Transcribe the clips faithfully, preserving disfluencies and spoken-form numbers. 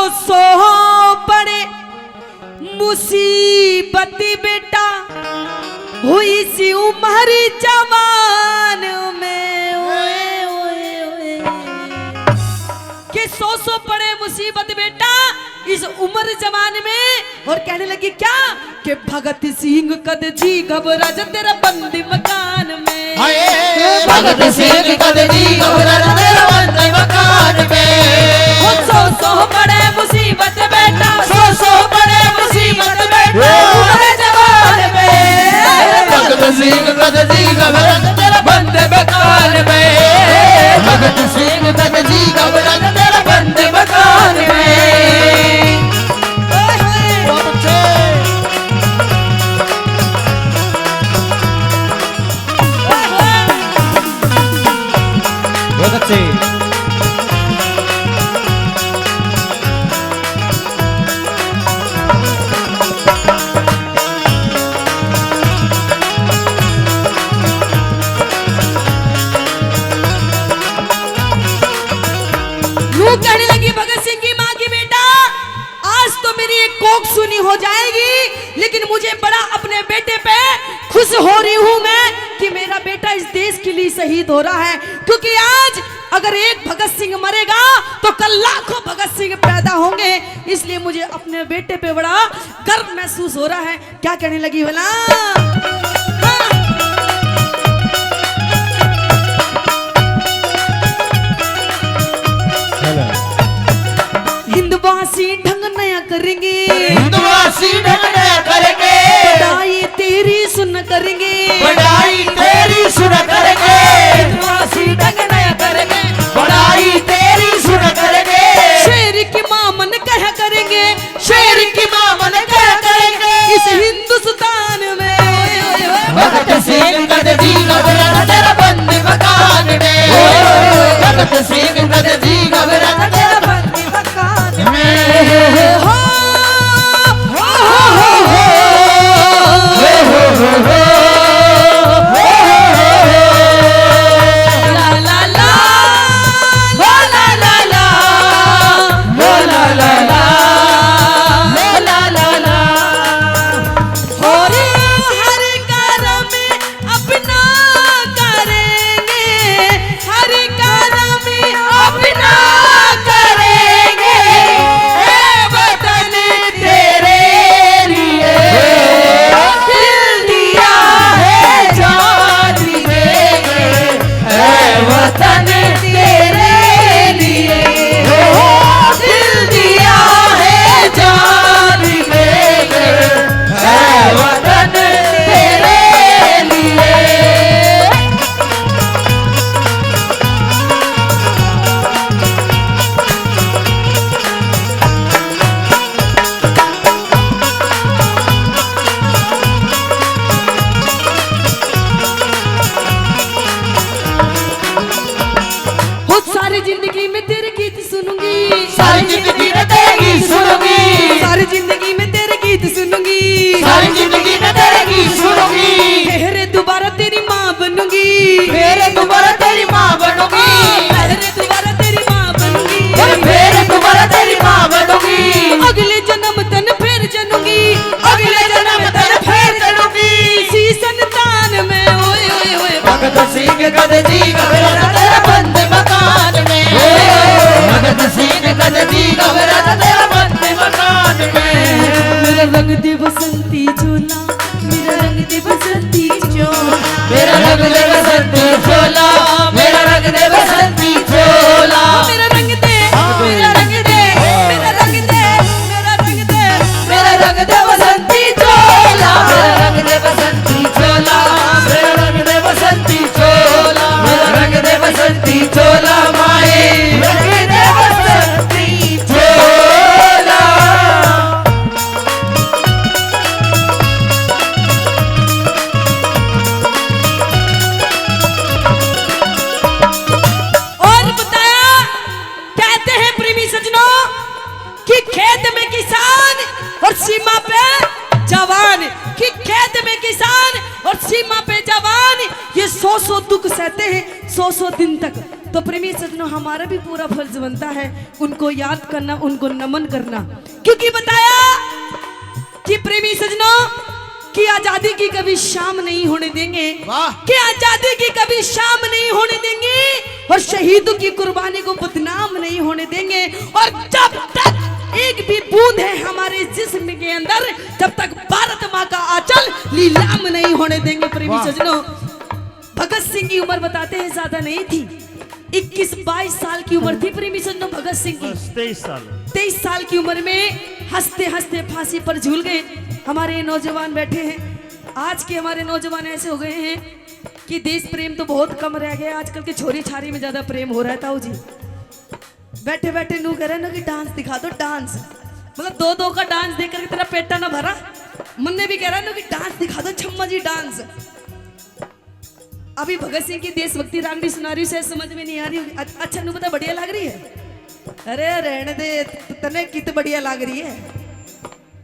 सौ बड़े मुसीबत बेटा हुई सी उम्र जवान में। ओए, ओए, ओए। कि सौ सौ पड़े मुसीबत बेटा इस उम्र जवान में। और कहने लगी क्या कि भगत सिंह कद जी घबरा जा तेरा बंद मकान में। हाय, भगत सिंह कद जी घबरा जा तेरा बंद मकान में। वो सौ सौ बड़े मुसीबत बेटा, सौ सौ बड़े मुसीबत बेटा, उम्र जवान में। भगत सिंह कद जी घबरा जा तेरा बंद मकान में। भगत सिंह कद जी घबरा जा तेरा बंद मकान में। ओए होए। बहुत अच्छे। बहुत अच्छे। यूं कहने लगी भगत सिंह की माँ की, बेटा, आज तो मेरी एक कोख सुनी हो जाएगी, लेकिन मुझे बड़ा अपने बेटे पे खुश हो रही हूँ मैं कि मेरा बेटा इस देश के लिए शहीद हो रहा है, क्योंकि आज अगर एक भगत सिंह मरेगा तो कल लाखों भगत सिंह पैदा होंगे। इसलिए मुझे अपने बेटे पे बड़ा गर्व महसूस हो रहा है। क्या कहने लगी भला? हाँ। हिंदवासी ढंग नया करेंगे। हिंदवासी ढंग नया करेंगे। बड़ाई तेरी सुन करेंगे। बड़ाई तेरी सुन करेंगे। हिंदवासी ढंग नया करेंगे। बड़ाई तेरी सुन करेंगे। शेर की माँ मन कहा करेंगे। शेर की माँ मन कहा करेंगे। इस हिंदुस्तान में। भगत सिंह कद जी घबरा जा तेरा बंद मकान में। भगत सिंह कद जी घबरा जा तेरा बंद मकान में। हो, हो, हो, हो। ला, ला, ला। हो ला ला ला, हो ला ला ला, हो ला ला ला। और हर कर्म अपना करेंगे, हर कर्म अपना करेंगे। ए वतन तेरे लिए दिल दिया है जान देंगे, ऐ वतन तेरे लिए। ओ दिल दिया है जान देंगे, ऐ वतन तेरे लिए। हो सारी जिंदगी में तेरे गीत सुनूंगी, सारी जिंदगी में तेरे गीत सुनूंगी, सारी जिंदगी में तेरे गीत सुनूंगी, सारी जिंदगी में तेरे गीत सुनूंगी। तेरे दोबारा तेरी माँ बनूंगी, फिर दोबारा तेरी माँ बनूंगी। फिर दोबारा तेरी माँ बनूंगी। फिर दोबारा तेरी माँ बनूंगी। अगले जन्म तन फिर जनूंगी, अगले जन्म तन फिर जनूंगी। इसी संतान में, ओए, ओए, ओए। भगत सिंह कद जी घबरा जा तेरा बंद मकान में। भगत सिंह कद जी घबरा जा तेरा बंद मकान में। मेरा रंग दे बसंती चोला, मेरा रंग दे बसंती चोला। मेरा रंग दे बसंती चोला, मेरा रंग दे बसंती चोला। मेरा रंग दे, मेरा रंग दे, मेरा रंग दे, मेरा रंग दे, मेरा रंग दे बसंती चोला। मेरा रंग दे बसंती चोला, मेरा रंग दे बसंती चोला, मेरा रंग दे बसंती चोला, माए रंग दे बसंती चोला। और बताया, कहते हैं प्रेमी सज्जनों कि खेत में किसान और सीमा पे जवान, कि खेत में किसान और सीमा पे जवान, ये सौ सौ दुख सहते हैं, सौ सौ दिन तक। तो प्रेमी सज्जनों, हमारा भी पूरा फर्ज बनता है उनको याद करना, उनको नमन करना, क्योंकि बताया कि प्रेमी सज्जनों, कि आजादी की कभी शाम नहीं होने देंगे, वाह। कि आजादी की कभी शाम नहीं होने देंगे और शहीदों की कुर्बानी को बदनाम नहीं होने देंगे। और जब तक एक भी बूंद है हमारे जिस्म के अंदर, जब तक भारत माँ का आंचल लीलाम नहीं होने देंगे। प्रेमी वाह। सज्जनों, भगत सिंह की उम्र बताते हैं, ज्यादा नहीं थी, इक्कीस बाईस साल की उम्र थी प्रेमी सज्जनों भगत सिंह की। बस तेईस साल। तेईस साल की उम्र में हंसते हंसते फांसी पर झूल गए। हमारे नौजवान बैठे हैं, आज के हमारे नौजवान ऐसे हो गए हैं कि देश प्रेम तो बहुत कम रह गया, आजकल के छोरी छारी में ज्यादा प्रेम हो रहा है। ताऊ जी बैठे बैठे नू कह रहे ना कि डांस दिखा दो, डांस। मतलब दो दो का डांस देख करके तेरा पेटा ना भरा। मन्ने भी कह रहा ना कि डांस दिखा दो छम्मा जी, डांस। अभी भगत सिंह की देशभक्ति रागनी सुना रही हूँ, शायद समझ में नहीं आ रही होगी। अ-, अच्छा, नू पता बढ़िया लग रही है? अरे रहने दे, त-, तने कित बढ़िया लग रही है।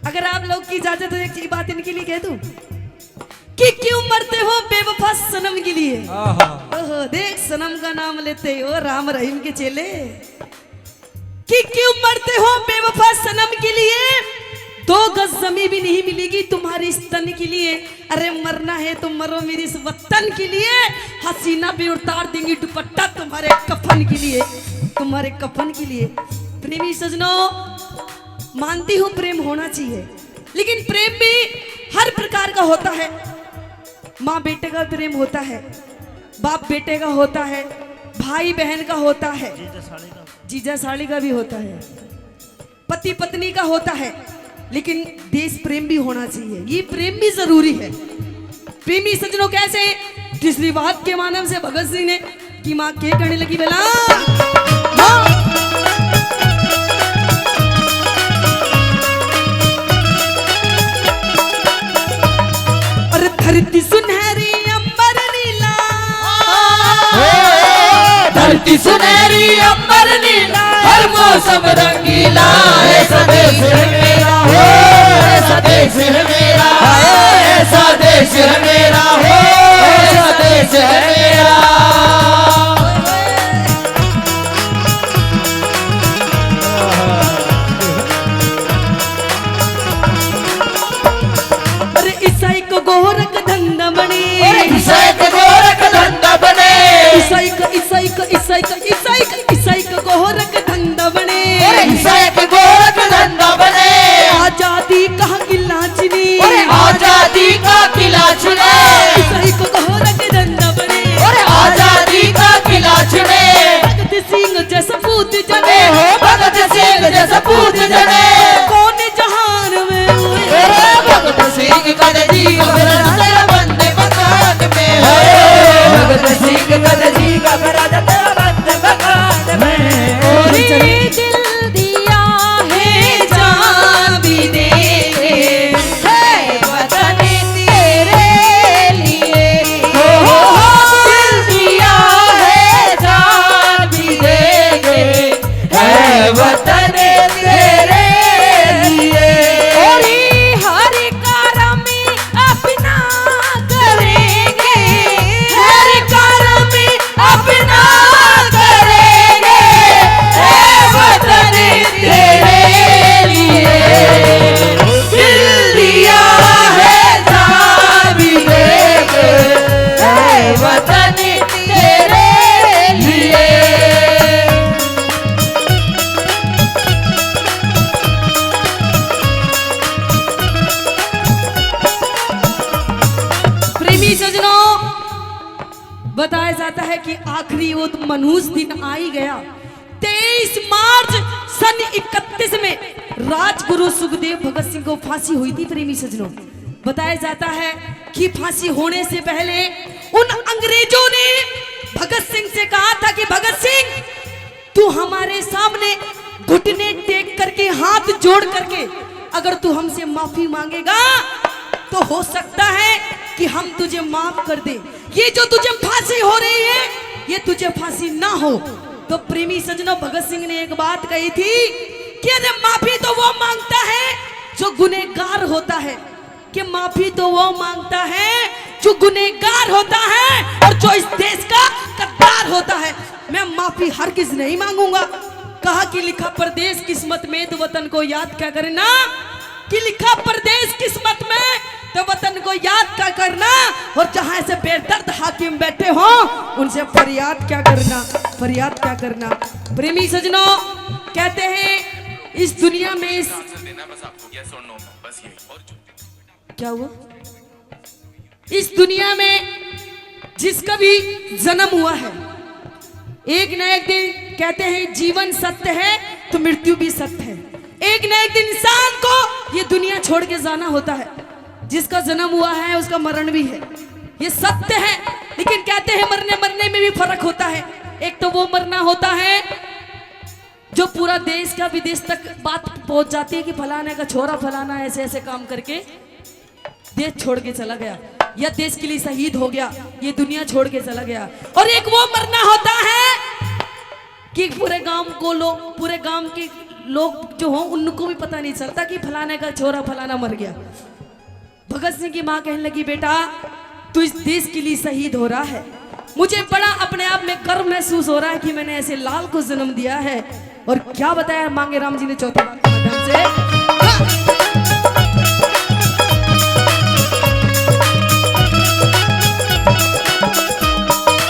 अगर आप लोग की इजाजत हो, एक चीज बात इनके लिए कह दूं कि क्यों मरते हो बेवफा सनम के लिए। आहा। ओहो, देख सनम का नाम लेते हो, राम रहीम के चेले। कि क्यों मरते हो बेवफा सनम के लिए, दो गज जमीन भी नहीं मिलेगी तुम्हारे इस तन के लिए। अरे मरना है तो मरो मेरे इस वतन के लिए, हसीना भी उतार देंगी दुपट्टा तुम्हारे कफन के लिए, तुम्हारे कफन के लिए। प्रेमी सजनों, मानती हूँ प्रेम होना चाहिए, लेकिन प्रेम भी हर प्रकार का होता है। माँ बेटे का प्रेम होता है, बाप बेटे का होता है, भाई बहन का होता है, जीजा साली का भी होता है, पति पत्नी का होता है, लेकिन देश प्रेम भी होना चाहिए। ये प्रेम भी जरूरी है। प्रेमी सज्जनों, कैसे तीसरी बात के माध्यम से भगत सिंह ने कि माँ के कहने लगी बेला, हाँ। और धरती सुनहरी अंबर नीला, धरती सुनहरी अंबर नीला, हर मौसम रंगीला, ऐसा देश है मेरा हो, ऐसा देश है मेरा, ऐसा देश है मेरा हो, ऐसा देश है मेरा। अरे ईसाई को गोरख धंधा बने, अरे ईसाई को गोरख धंधा बने, ईसाई को, ईसाई को, ईसाई को, ईसाई को, ईसाई को गोरख धंधा बने, अरे ईसाई को गोरख धंधा बने। आजादी का किला चुने, अरे आजादी का किला चुने, ईसाई को गोरख धंधा बने, अरे आजादी का किला चुने। भगत सिंह जैसा पूत जने, भगत सिंह जैसा पूत जने। कौन जहान में हुए, भगत सिंह का जी घबरा तेरा बंद मकान में। भगत सिंह का जी घबरा तेरा बंद मकान में। और दिल दिया है जान भी दे दे, है वतन तेरे लिए। हो, हो, हो, दिल दिया है जान भी दे दे, है वतन तेरे लिए। और हर करम अपना करेंगे, हर करम अपना करेंगे, है वतन तेरे लिए। दिल दिया है जान भी देंगे, है वतन तेरे लिए। प्रेमी सजनों, बताया जाता है कि आखिरी वो मनहूस दिन आ ही गया। तेईस मार्च सन इकतीस में राजगुरु सुखदेव भगत सिंह को फांसी हुई थी। प्रेमी सजनों, बताया जाता है कि फांसी होने से पहले उन अंग्रेजों ने भगत सिंह से कहा था कि भगत सिंह, तू हमारे सामने घुटने टेक करके, हाथ जोड़ करके अगर तू हमसे माफी मांगेगा तो हो सकता है कि हम तुझे माफ कर दे। ये जो तुझे फांसी हो रही है, ये तुझे फांसी ना हो। तो प्रेमी सजनों, भगत सिंह ने एक बात कही थी कि अरे माफी तो वो मांगता है जो गुनहगार होता है, कि माफी तो वो मांगता है जो गुनहगार होता है और जो इस देश का गद्दार होता है। मैं माफी हरगिज नहीं मांगूंगा। कहा कि लिखा परदेस किस्मत में, तो वतन को याद क्या करना, कि लिखा परदेस किस्मत में, तो वतन को याद क्या करना। और जहां ऐसे बेदर्द हाकिम बैठे हों, उनसे फरियाद क्या करना, फरियाद क्या करना। प्रेमी सजनों, कहते हैं इस दुनिया में इस, क्या हुआ? इस दुनिया में जिसका भी जन्म हुआ है, एक ना एक दिन, कहते हैं जीवन सत्य है तो मृत्यु भी सत्य है। एक ना एक दिन इंसान को ये दुनिया छोड़ के जाना होता है। जिसका जन्म हुआ है उसका मरण भी है, ये सत्य है। लेकिन कहते हैं मरने मरने में भी फर्क होता है। एक तो वो मरना होता है जो पूरा देश का विदेश तक बात पहुंच जाती है कि फलाने का छोरा फलाना ऐसे ऐसे काम करके देश छोड़ के चला गया, या देश के लिए शहीद हो गया, ये दुनिया छोड़ के चला गया। और एक वो मरना होता है कि पूरे गांव को लोग, पूरे गांव के लोग जो हों, उनको भी पता नहीं चलता कि फलाने का छोरा फलाना मर गया। भगत सिंह की माँ कहने लगी, "बेटा, तू इस देश के लिए शहीद हो रहा है। मुझे बड़ा अपने आप में गर्व महसूस हो रहा है कि मैंने ऐसे लाल को जन्म दिया है।" और क्या बताया मांगे राम जी ने चौथी बात के माध्यम से?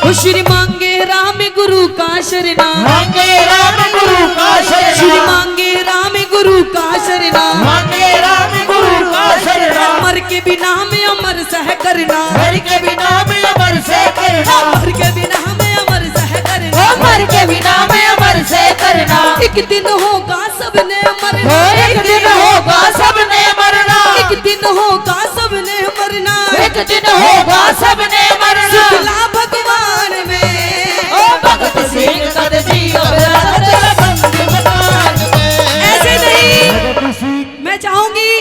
ओ श्री मांगे राम गुरु का शरणा, मांगे राम गुरु का शरणा। श्री मांगे राम गुरु का शरणा, मांगे राम गुरु का शरणा। मर के भी नाम अमर सह करना, मर के भी नाम अमर सह करना। मर के भी नाम अमर सह करना, ओ मर के भी नाम अमर सह करना। एक दिन होगा सबने मरना, ओ एक दिन होगा सबने मरना। एक दिन होगा सबने मरना, एक दिन होगा सबने मरना। सुखला भगवान में, ओ भगत सिंह कद जी घबरा तेरा बंद मकान में। ऐसे नहीं। भगत सिंह। मैं चाहूंगी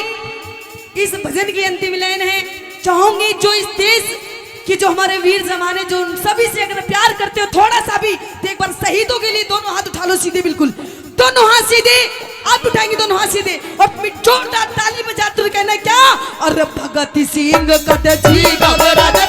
इस भजन की अंतिम लाइन है, चाहूंगी जो इस देश के जो हमारे वीर जवान हैं, जो उन सभी से अगर प्यार करते हो थोड़ा सा भी, तो एक बार शहीदों के लिए दोनों हाथ उठा लो सीधे, बिल्कुल दोनों हाथ सीधे। आप उठाएंगे दोनों हाथ सीधे और अपनी जोरदार ताली बजाते हुए कहना क्या? अरे भगत सिंह कद जी घबरा दे